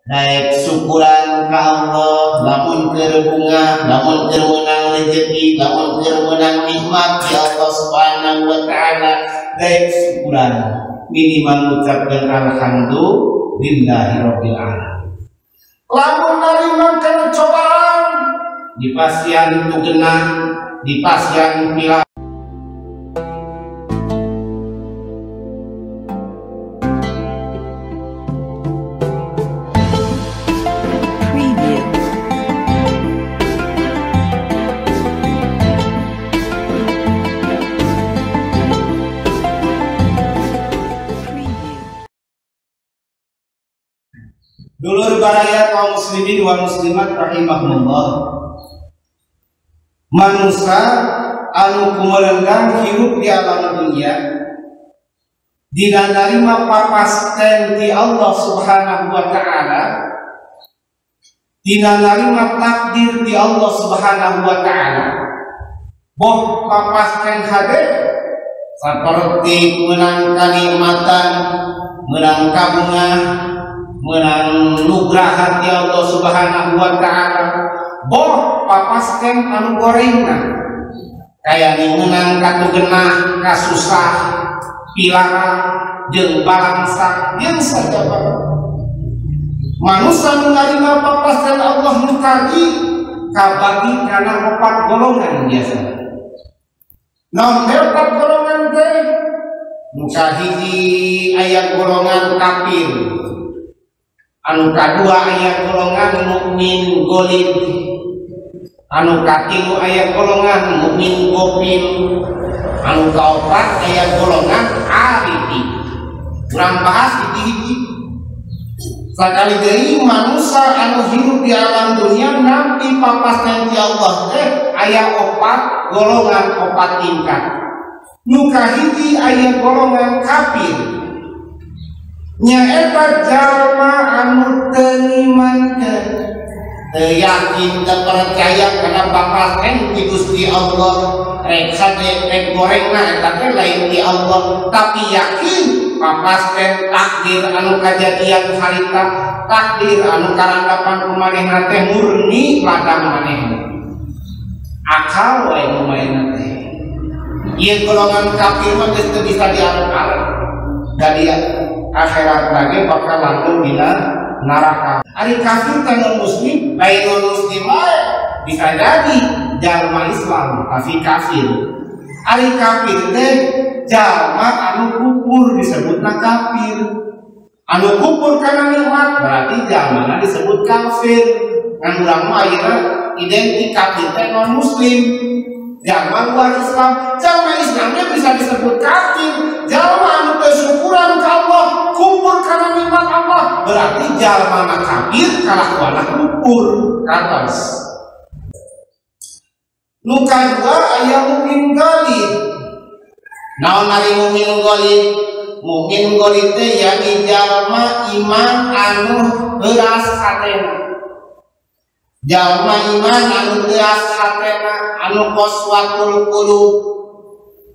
Daek syukuran ka Allah lamun keur bunga, lamun keur meunang rezeki, lamun keur meunang nikmat ya Allah Subhanahu wa taala, daek syukuran minimal ngucapkeun alhamdulillahirabbil alamin. Lamun narima kana cobaan di pasian tu genah, di pasian pila dulur baraya kaum muslimin wal muslimat rahimahumullah. Manusia anu kumelendang hirup di alam dunia dina narima papasten ti Allah Subhanahu wa taala, dina narima takdir ti Allah Subhanahu wa taala. Boh papasten hade saperti meunang kanikmatan, meunang kabungan, menang nugraha ti Allah Subhanahu wa taala. Boh papasten anu gorengna kaya ni meunang katugenah, kasusah, pilara jeung balangsa jeung sajaba. Manusia nu narima papasten Allah nu tadi kabagi kana opat golongan biasa. Naon teh opat golongan teh? Nu kahiji aya golongan kafir, anu kadua aya golongan mukmin golib, anu katilu aya golongan mukmin gofil, anu kaopat aya golongan arifi. Urang bahas hiji-hiji. Sakali deui manusia anu hirup di alam dunia nampi papasten ti Allah teh aya opat golongan, opat tingkat. Nu kahiji aya golongan kafir, nyaeta jalma anu teu ngimankeun, teu yakin, teu percaya kana papasten ti Gusti Allah. Rek hade rek gorengna eta teh lain ti Allah, tapi yakin papasten takdir anu kajadian harita, takdir anu karandapan ku manehna teh murni ladang manehna, akal wae nu maenna teh. Ieu golongan kafir mah geus teu bisa diarep-arep, dari akhirat lagi bakal langgeng dina neraka. Ari kafir teh non muslim, lain non muslim wae bisa jadi jalma Islam tapi kafir. Ari kafir teh jalma anu kufur disebutna kafir. Anu kufur kana nikmat berarti jalmana disebut kafir. Ngan urang mah ayeuna identik kafir teh non muslim, jalma luar Islam. Jalma Islamnya bisa disebut kafir. Jalma anu kesyukuran ka Allah, kufur kana nikmat Allah, berarti jalma kafir kalakuanna kufur katos. Nu kadua aya mukmin ghalib. Naon ari mukmin ghalib? Mukmin ghalib teh yakni jalma iman anu heuras hatena. Jalma iman anu heuras hatena, anu qaswatul qulub,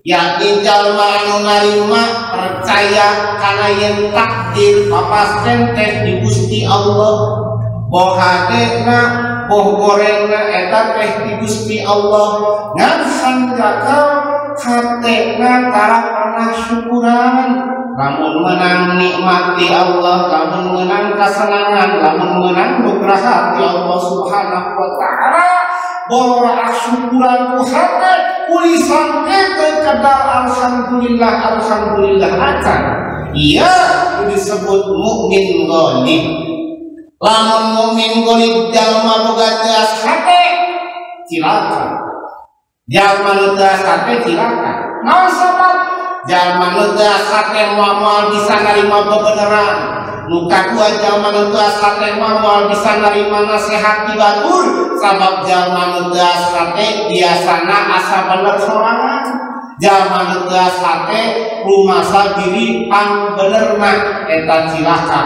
yakni jalma anu narima percaya kana yen takdir papasten teh di Gusti Allah. Boh hatena boh gorengna eta teh di Gusti Allah. Ngan hanjakal hatena tara pernah syukuran. Lamun menang nikmat di Allah, lamun menang kesenangan, lamun menang nugraha di Allah Subhanahu wa taala, bolora syukuran ku hate kulisan teh kedal alhamdulillah alhamdulillah acan. Iya disebut mukmin ghalib. Lamun mukmin ghalib jalma boga teas hate cilaka. Jalma nu teas hate cilaka. Naon sabab? Jalma nu teas hate moal bisa narima bebeneran. Nu kadua jalma nu teas hate moal bisa narima nasihat ti batur, sabab jalma nu teas hate biasana asa bener sorangan. Jalma nu teas hate rumasa diri pangbenerna eta cilaka,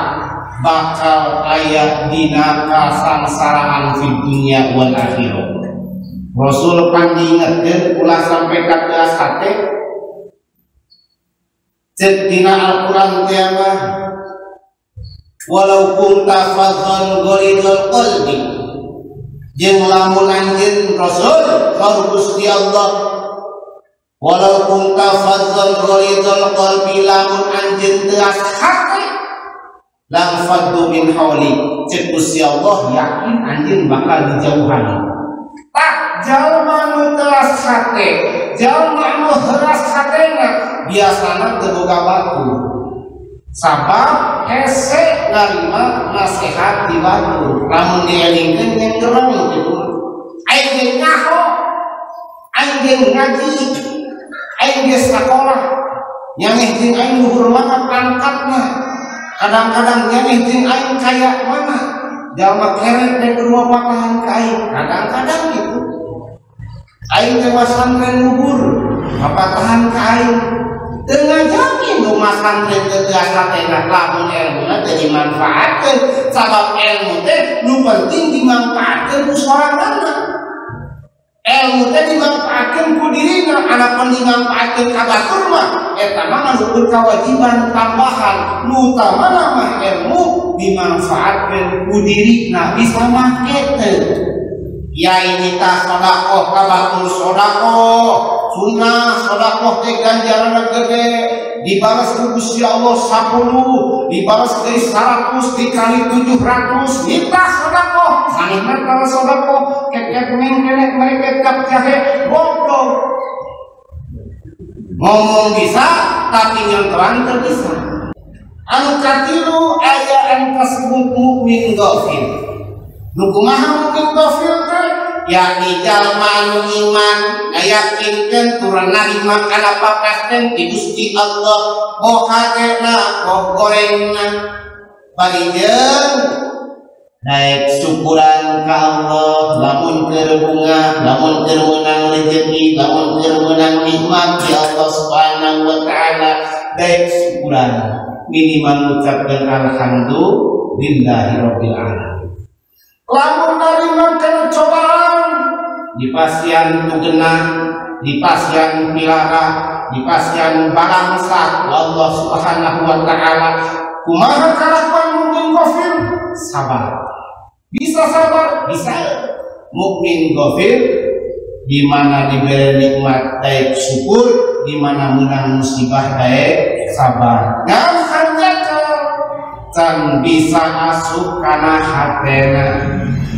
bakal aya dina kasangsaraan fid dunya wal akhirah. Rasul pan diingetkeun ulah sampai ka teas hate. Ceuk dina Al-Qur'an teh mah Walau kunta fadzan ghalidhal qalbi jeung lamun anjeun Rasul ka Gusti Allah walau kunta fadzan ghalidhal qalbi lamun anjeun teas hate lam faddu min hauli cek Gusti Allah yakin anjeun bakal dijauhan. Tak jalma nu teas hate, jalma nu heuras hatena biasana teu boga batu. Sabab hese narima nasihat di batu. Lamun dielingkeun nyengereng kitu. Aing ge nyaho, aing ge ngaji, aing ge sakola. Nyangeh jeung aing luhur mana pangkatna. Kadang-kadang nyangeh jeung aing kaya mana. Jalma kerek dan kedua patahan ka aing. Kadang-kadang gitu. Aing teh masantren luhur, patahan ka aing. Teu ngajamin nu masantren teu tiasa teh lamun ilmuna teu dimanfaatkeun sabab ilmu teh nu penting dimanfaatkeun ku soranganna. Ilmu teh dimanfaatkeun ku dirina, anapun dimanfaatkeun ka batur mah eta mah ngan kewajiban tambahan. Nu utamana mah ilmu dimanfaatkeun ku dirina bisa make teu. Ya ini tah sedekah ka batur sedekah sunnah sedekah teh ganjaranna gede dibalas ku Gusti Allah 10 dibalas deui 100 dikali 700 nitah sedekah sanihna kana sedekah kekek mengkelek mereka kap jahe goblok ngomong bisa tapi nyontohan teu bisa. Anu katilu aya anu kasebut mukmin ghafil. Nu kumaha mukmin ghafil teh? Yakni jalma nu iman ngayakinkeun turun narima kana papasten ti Gusti Allah boh hatena boh gorengna bari jeung daek syukuran ka Allah lamun keur bunga lamun keur meunang rezeki lamun keur meunang nikmat ti Allah Subhanahu wa taala daek syukuran minimal ngucapkeun alhamdulillahirabbil alamin. Lamun narima kana cobaan di pasian tugenah, di pasian pilara, di pasian balangsa Allah Subhanahu wa taala kumaha kalakuan mukmin ghafil? Sabar. Bisa sabar? Bisa. Mukmin ghafil di mana diberi nikmat daek syukur, di mana menang musibah daek sabar. Ngan hanjakal can bisa asup kana hatena,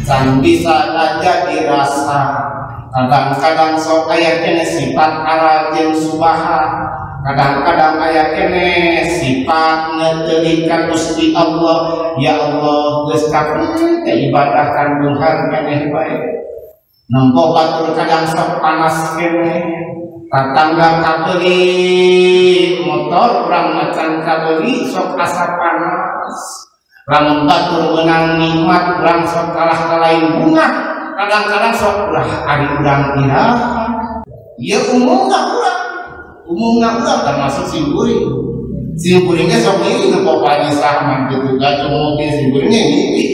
can bisa aja dirasa. Kadang-kadang sok aya kene sifat arajeng subaha, kadang-kadang aya kene sifat ngeuteulik ka Gusti Allah. Ya Allah geus kapeun teh ibadah kan beunghar keneh bae. Nempo batur kadang sok panas keneh, tatangga kabeuli motor urang macan kabeuli sok asa panas. Lamun batur meunang nikmat urang sok kalah kalain bunga, kadang-kadang sok ulah ari urang iraha. Ieu umumna urang, umumna urang termasuk sim kuring. Sim kuringnya sok ngiri nempo pagi sahman kitu gancung mobil sim kuringnya ngiri.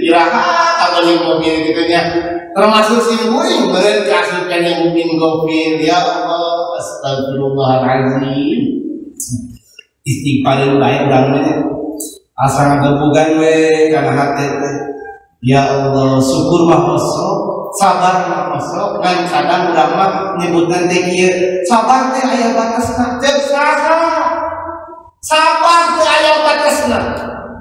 Iraha kabeuli mobil kitu nya. Termasuk sim kuring beureun kaasup kana mukmin ghafil. Ya Allah, astagfirullahalazim. Istighfar bae urang mah asa ngagebugan we kana hate teh. Ya Allah, syukur mah osok, sabar mah osok. Ngan kadang urang mah nyebutna teh kieu, sabar teh aya batasna. Ceuk saha? Sabar teh aya batasna.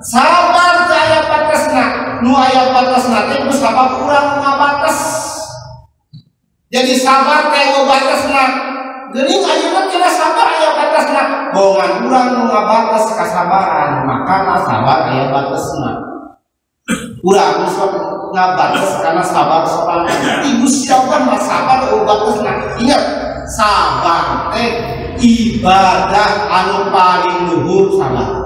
Sabar teh aya batasna. Nu aya batasna teh ku sabab urang ngabatas. Jadi sabar teh aya batasna. Geuning ayeuna kira sabar aya batasna. Bongan urang nu ngabatas kasabaran, makana sabar aya batasna. Urang sok ngabatas karena sabar sorangan. Ibu siapa mah sabar eueuh batasna. Ingat, sabar teh ibadah anu paling luhur sabar.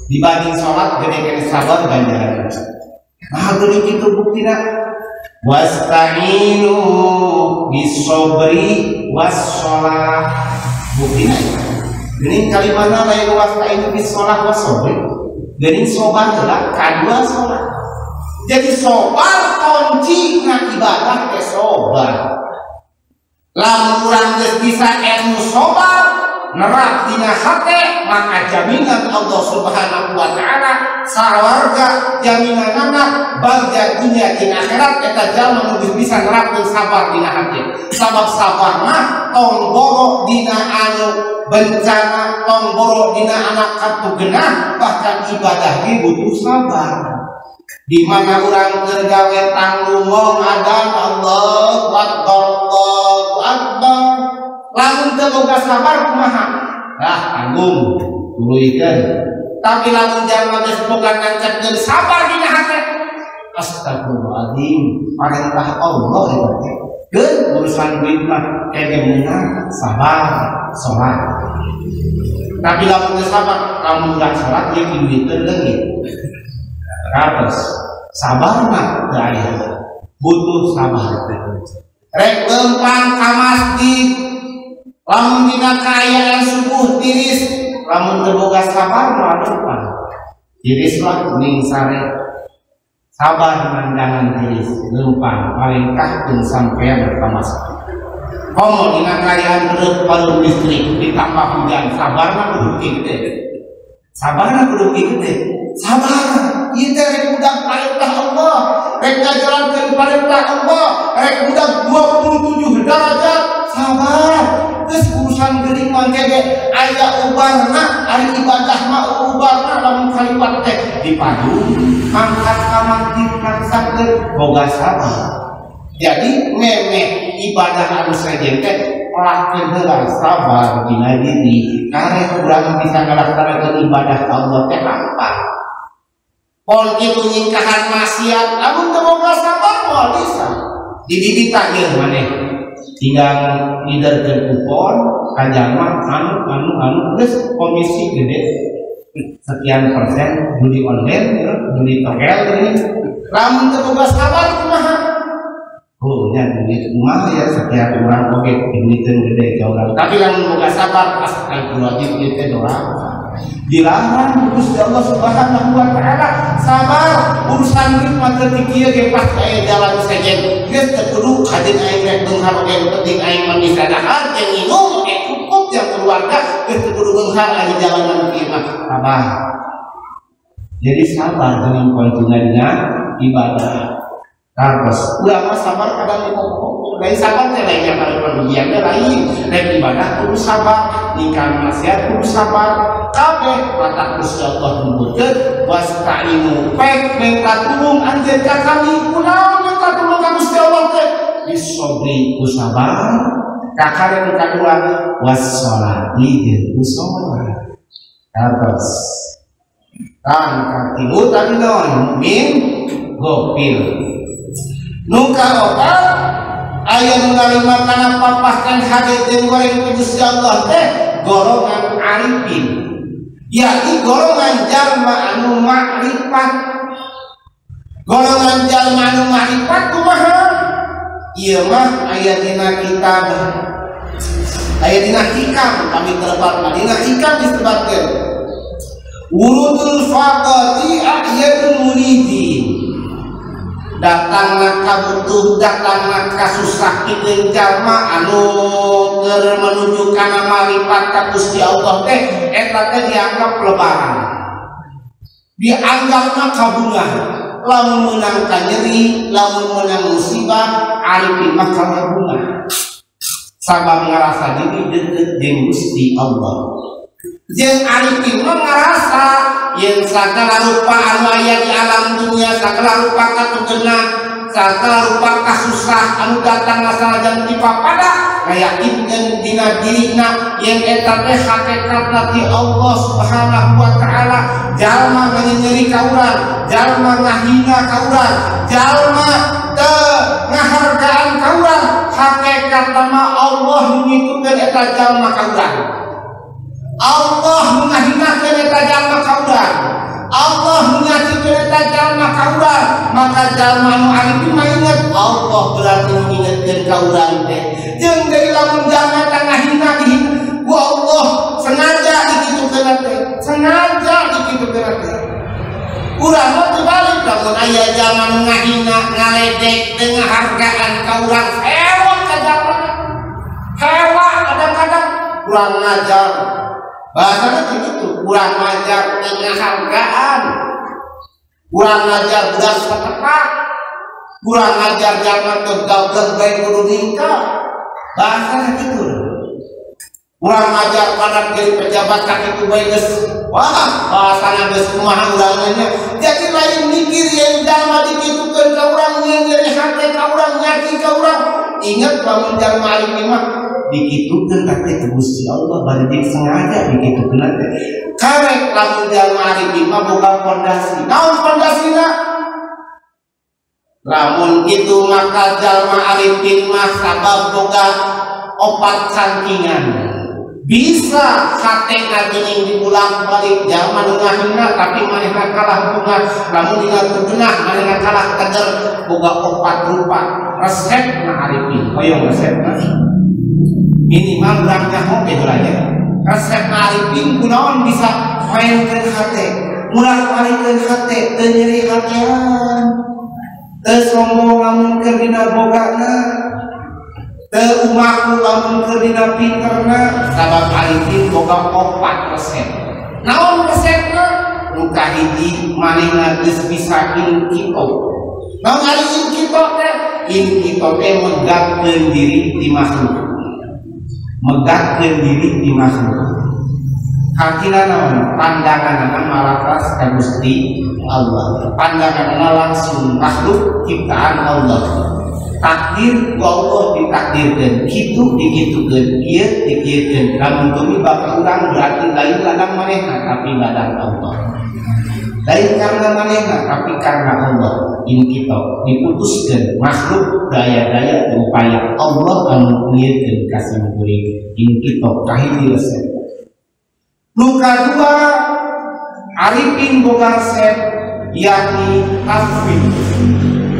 Dibanding sholat gede kene sabar ganjaran. Nah, geuning kitu buktina. Wasta'inu bisobri wassalah. Buktina. Geuning kalimana lain wasta'inu bisolah wasobri. Geuning sobar heula kadua sholat. Jadi sobar kunci na ibadah teh sobar. Lamun urang geus bisa ilmu sobar, nerap dina hate maka jaminan Allah Subhanahu wa taala sawarga jaminanana bagja dunya jeung akhirat eta jalma nu geus bisa nerapkeun sabar dina hate. Sabab sabar mah tong boro dina anu bencana, tong boro dina anak katugenah, bahkan ibadah ge butuh sabar. Di mana urang keur gawe tanggung adan Allahu akbar Allahu akbar, lamun teu boga sabar kumaha? Lah tanggung tuluykeun. Tapi lamun jalma geus boga nancepkeun sabar dina hate, astagfirullahaladzim, parentah Allah eta teh. Keun urusan duit mah kege meunang sabar salat. Tapi lamun teu sabar, lamun udah salat ieu duiteun leungit. Ratus sabar mah teu aya, butuh sabar. Rek lempang ka masjid, lamun dina kaayaan subuh tiris, lamun teu boga sabar mah lempang. Tiris lah ning sare. Sabar mandangan tiris lempang palengkahkeun sampean ka masjid. Komo dina kaayaan beureup palung listrik ditambah hujan, sabar mah kudu kieu teh. Sabar mah kudu kieu teh. Sabar. Ieu teh rek budak parentah Allah, rek ngajalankeun parentah Allah, rek budak 27 derajat, sabar. Geus urusan geuring mah ge aya ubarna, ari ibadah mah ubarna lamun kaliwat teh dipadu, mangkat ka masjid maksakeun boga sabar. Jadi memeh ibadah anu sejen teh pelakeun heula sabar dina diri, karek urang bisa ngalaksanakeun ibadah ka Allah teh gampang. Pon kitu nyingkahan maksiat, lamun teu boga sabar moal bisa. Dibibitan ieu maneh. Tinggal ngiderkeun kupon ka jalma anu geus komisi gede sekian persen judi online, judi togel ini. Lamun teu boga sabar kumaha? Oh nya duit kumaha ya sekian urang oge duiteun gede ka urang. Tapi lamun boga sabar astagfirullahaladzim ieu teh doa. Dilarang Gusti Allah Subhanahu wa taala sabar urusan duit mah teu kieu ge pasti aya jalan sejen. Geus teu kudu kajeun aing rek beunghar oge nu penting aing mah bisa dahar jeung nginum oge cukup jeung keluarga geus teu kudu beunghar aya jalanan kieu mah sabar. Jadi sabar dengan kuncina dina ibadah. Terus ulama sabar kadang dipokok. Lain sabar teh lain nya paling teh lain. Rek ibadah kudu sabar, ningkah maksiat kudu sabar. Kabeh mata Gusti Allah nyebutkeun wasta'inu pek minta tulung anjeun ka kami kunaon minta tulung ka Gusti Allah teh bisobri ku sabar kakare nu kadua wassolati jeung ku salat. Terus kan katilu tadi naon mukmin gofil nu kaopat aya nu narima kana papahkan hade jeung goreng ku Gusti Allah teh golongan arifin, yakni golongan jalma anu makrifat. Golongan jalma anu makrifat kumaha? Ieu mah aya dina kitab, aya dina hikam, kami terlepat dina hikam disebutkeun wurudul faqati a'yadul muridin. Datangna kabutuh, datangna kasusah pikeun jalma anu keur menuju kana marifat ka Gusti Allah teh eta teh dianggap lebaran, dianggapna kabungan. Lamun meunang kanyeri, lamun meunang musibah, arifin mah kabungan. Sabab ngarasa diri deukeut jeung Gusti Allah. Jeung arifin mah ngarasa yen sagala rupa anu aya di alam dunia, sagala rupa katugena, sagala rupa kasusah anu datang sanajan ti papada, ngayakinkeun dina dirina yen eta teh hakikatna ti Allah Subhanahu wa taala. Jalma nganyeri ka urang, jalma ngahina ka urang, jalma teu ngahargaan ka urang, hakikatna mah Allah nu ngitukeun eta jalma ka urang. Allah mengahinakeun eta jalma ka urang, Allah menyakitkeun eta jalma ka urang, maka jalma anu arif mah inget Allah berarti ngingetkeun ka urang teh. Jeung deui lamun jalma eta ngahina dihina ku Allah sengaja dikitukeun teh, sengaja dikitukeun teh. Urang mah teu balik lamun aya jalma nu ngahina, ngaledek teu ngahargaan ka urang, hewa ka jalma. Hewa kadang-kadang kurang ngajar. Bahasanya begitu, kurang ngajar penghargaan, kurang ngajar beras ketepak, kurang ngajar jangan tegal baik kudu ningkah. Bahasanya gitu. Kurang ngajar pada jadi pejabat kaki itu baik geus. Wah, bahasana geus kumaha urangnya. Jadi lain mikir yang jalma dikitukeun ka urang, yang nyeri hate ka urang, nyaki ka urang. Ingat lamun jalma alim mah dikitukeun teh ku Gusti Allah bari jeung sengaja dikitukeun teh. Karek lamun jalma alim mah boga pondasi. Naon pondasina? Lamun kitu maka jalma arifin mah sabab boga opat cangkingan. Bisa hatena geuning diulang balik jalma nu ngahina tapi manehna kalah bunga, lamun dina teu genah manehna kalah keder. Boga opat rupa resep na arifin. Hoyong resepna minimal urang nyaho kitu lah nya. Resep na arifin kunaon bisa maenkeun hate, murah-malikeun hate, teu nyeri hatean, teu sombong lamun keur dina bogana, teu umaku lamun keur dina pinterna. Sabab arifin boga opat resep. Naon resepna? Nu kahiji manehna geus bisa inkito. Naon ari inkito teh? Inkito teh megatkeun diri di makhluk. Megatkeun diri di makhluk. Hakina naon? Pandanganna malakas ka Gusti Allah. Pandanganna langsung makhluk ciptaan Allah. Takdir ku Allah ditakdirkeun, kitu dikitukeun, ieu dikieukeun. Lamun tumiba ka urang berarti lain ladang manehna tapi ladang Allah. Lain karena manehna tapi karena Allah. Ini kita diputuskeun makhluk daya-daya upaya Allah anu ngiekeun ka simkuring. Ini kita kahiji resep. Nu kadua arifin boga resep yakni tafwid.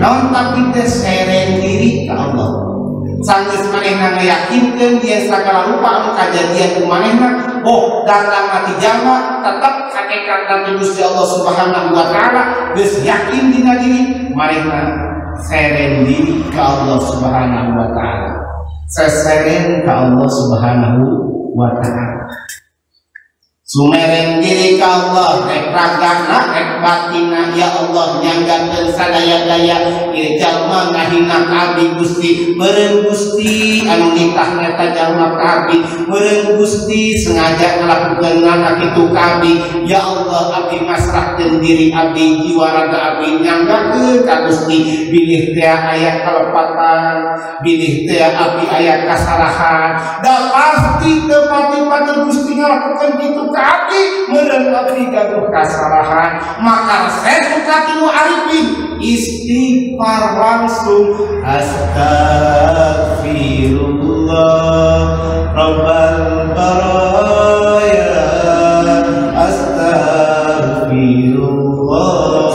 Naon tafwid teh? Seren diri ka Allah. Sanggeus manehna ngayakinkeun dia sagala rupa anu kajadian ku manehna, oh datang ti jalma tetep hakikatna ti Gusti Allah Subhanahu wa taala, geus yakin dina diri manehna seren diri ka Allah Subhanahu wa taala. Seseren ka Allah Subhanahu wa taala. Sumereng diri ka Allah, rek ragana, rek batina, ya Allah nyanggakeun sadaya-daya ieu jalma ngahina ka abdi Gusti, meureun Gusti anu nitah eta jalma ka abdi, meureun Gusti sengaja ngalakukeun kitu ka abdi, ya Allah abdi masrahkeun diri abdi, jiwa raga abdi nyanggakeun ka Gusti, bilih teh aya kalepatan, bilih teh abdi aya kasalahan, da pasti teu pati-pati Gusti ngalakukeun kitu ka abdi, meureun abdi gaduh kasalahan. Maka resep ka tilu arifin istighfar langsung astagfirullah rabbal baraya, astagfirullah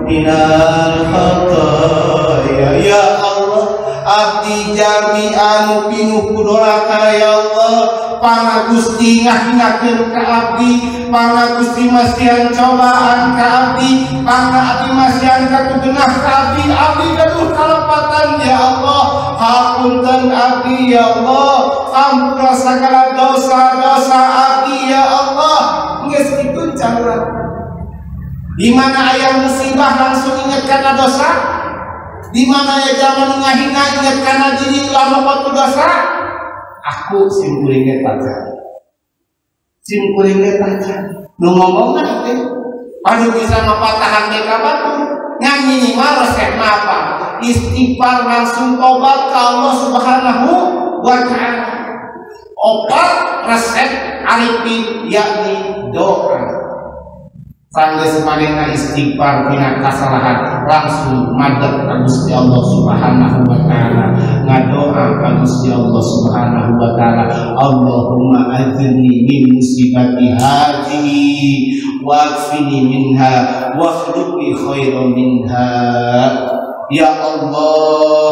minal khataya. Ya Allah abdi jalmi anu pinuh ku doraka, ya Allah pangna Gusti ngahinakeun ka abdi, pangna Gusti masihan cobaan ka abdi, pangna abdi masihan katugenah ka abdi, abdi gaduh kalepatan ya Allah, hapunten abdi ya Allah, ampura sagala dosa-dosa abdi ya Allah. Geus kitu cara. Di mana aya musibah langsung ingat kana dosa, di mana aya jalma nu ngahina ingat kana diri ulah mokot ku dosa. Aku simkuring ge pacar, simkuring ge pacar. Nu ngomongna teh, aduh bisa mapatahan teh ka batur. Ngan minimal resepna apa? Istighfar langsung tobat ka Allah Subhanahu wa taala. Opat resep arifin yakni doa. Sanggeus manehna istighfar tina kasalahan langsung madep ka Gusti Allah Subhanahu wa taala, ngadoa ka Gusti Allah Subhanahu wa taala, Allahumma ajirni min musibati hadhihi wa'afini minha wakhluqni khairan minha. Ya Allah,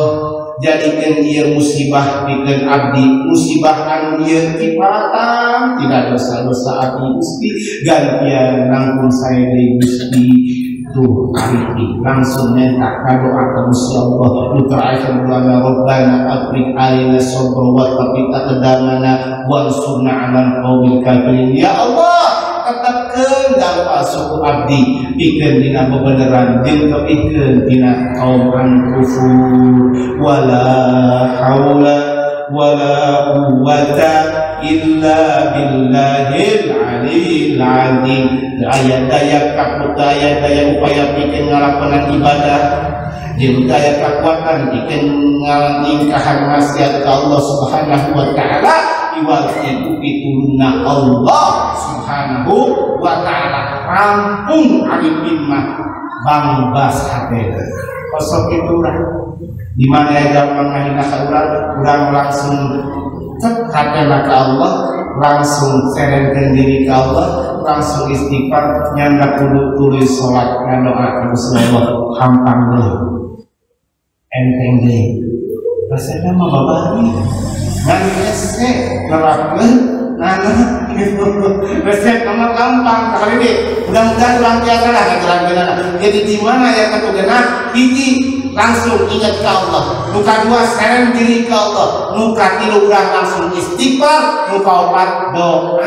jadikan ia musibah pikeun abdi, musibah anu ieu kiparatan tidak dosa-dosa abdi Gusti, gantian nangkung saya deui Gusti. Tuh arifin langsung minta doa ke Gusti Allah. Nu terakhir ulama Rabbana afriq alaina sabra wa thabbit aqdamana wansurna 'alal qaumil kafirin. Ya Allah, tetepkeun dalam suku abdi pikeun dina bebeneran jeung tepikeun dina kaum anu kufur. Wala haula wala quwwata illa billahil aliyil azim. Aya daya kaputaya daya upaya pikeun ngalakonan ibadah jeung daya kakuatan pikeun ngalingkahan maksiat ka Allah Subhanahu wa taala iwal itu pitulungna Allah Subhanahu wa taala. Rampung arifin mah bangbas hate kosok itu urang di mana ya gampang ngahina ka urang, urang langsung cek hatena ka Allah, langsung serenkeun diri ka Allah, langsung istighfar, nyanda kudu tulis salat ngadoa ka Gusti Allah, hampang deui enteng deui. Rasana mah babari ngan hese nerapkeun nana gitu. Resep mah gampang sakali deui. Mudah-mudahan urang tiasa lah ngajalankeunana. Jadi di mana ya katugena hiji langsung ingat ke Allah, nu kadua seren diri ke Allah, nu katilu urang langsung istighfar, nu kaopat doa.